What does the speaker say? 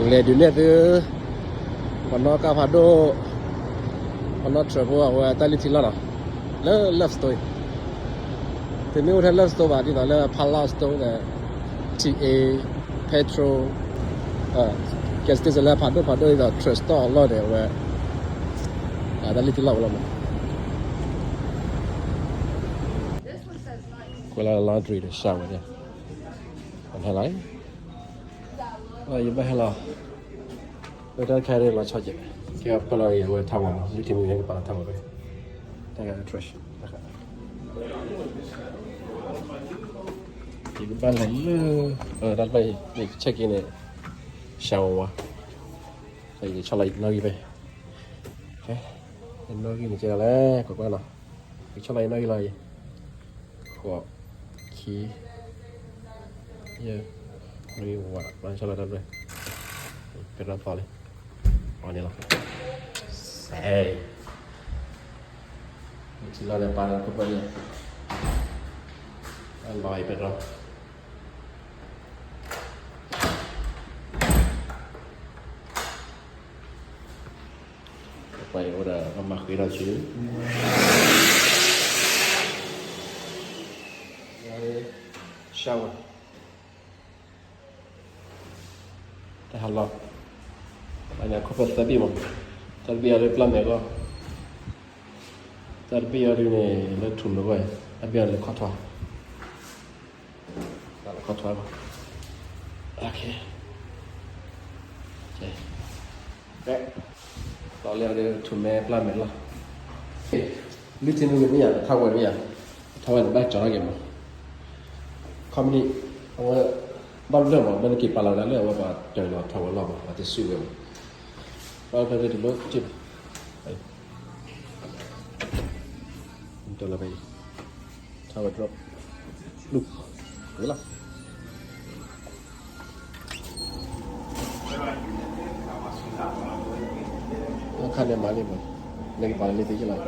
လဲၤဒုးနဲၣ်သု ပှၤနီၣ်ကါဖးဒိၣ်, ပှၤနီၣ် travel အဝဲတၢ်လုၢ်ထံလီၢ်နီၤ, လၢ Love Store အံၤ, တမ့ၢ်အိၣ်ထဲ Love Store ဘၣ်, ဒ်သိးလၢ Palace Store ဒီး T A, Petro, gas station လၢဖးဒိၣ်ဖးဒိၣ် ဒ်သိး truck stop အလီၢ်ဒီး အဝဲ တၢ်လုၢ်ထံလီၢ်ဝဲလီၤမး. ကွဲးလၢ laundry ဒီး shower န့ၣ်, ဟဲလီၤ, ယဘၣ်ဟဲလီၤ, လၢတၢ်တခါန့ၣ်လီၤဆီကဲး, ကဲပၢလီၤအံၤ အဝဲထးဝဲမး, လုၢ်ထံမ့ၢ်ကပာ်လီၤထးဝဲဖဲ, တၢ် trash ယကဘၣ်လဲၤလၢ, တၢ်တဖၣ်အံၤ ယက check in န့ၣ်, shower ဝါ, ယကဆီၣ်လီၤယနီၣ်ဂံၢ်ဖဲ, ယနီၣ်ဂံၢ်န့ၣ်ကဲဒ်လဲၣ် ကွၢ်ကွၢ်နီၤ, ယကဆီၣ်လီၤယနီၣ်ဂံၢ်လီၤအံၤ, ဃိး, ခံ, ယဲၢ်, နီၣ်ဂံၢ်ဝါ, ဘၣ်ဆီၣ်လီၤတၢ်တဖၣ်, ပဲတြီသီလံ, အီၤန့ၣ်လီၤ, စဲး ထံလီၢ်ဒီးပာ်လၢခိၣ်ဖၢၣ်န့ၣ်, အလီၤအံၤပဲတြီ, ပှၤအံၤအိၣ်ဒီးပမၤဃ့ထီၣ်ဆူ shower တၢ်ဟးလီၢ်, ပှၤညါခိၣ်ဖၢၣ်သၢဘ့ၣ်မး, တၢ်တဘ့ၣ်အံၤလၢပျၢ်မဲာ်အဂီၢ်, တၢ်တဘ့ၣ်အံၤဒ်န့ၣ် လၢထူးမဲာ်အဂီၢ်, တၢ်တဘ့ၣ်အံၤလၢခီၣ်ထွဲ, လၢခီၣ်ထွဲအဂီၢ်, ကဲ, လီၤလၢအီၤဒီးထူးမဲာ်ပျၢ်မဲာ်လီၤ, လုၢ်ထံမ့ၢ်ဂ့ၤမ့ၢ်ယၤ ထးဝဲမ့ၢ်ယၤ, ထးဝဲန့ၣ်ဘၣ်ကၠီၤထီၣ်က့ၤမး, ခီမ့ၢ်န့ၣ်, အဝဲ, ဘၣ်ဘျၢၣ်မး မ့ၢ်နက့ၤပာ်လီၤဒၣ်လၢအဝဲပှၤကၠီၤလီၤ ထးဝဲလီၤမး ပှၤတစုဝဲမး, ဘၣ်ဘျၢၣ်တဘျီက့ၤ, တလီၤဖဲအံၤ, ထးဝဲတဘျီ, လူၢ်, ဝဲလီၤ, အခါန့ၣ်မၤလံမး, နကပာ်လၢလံသ့ၣ်ယလီၤ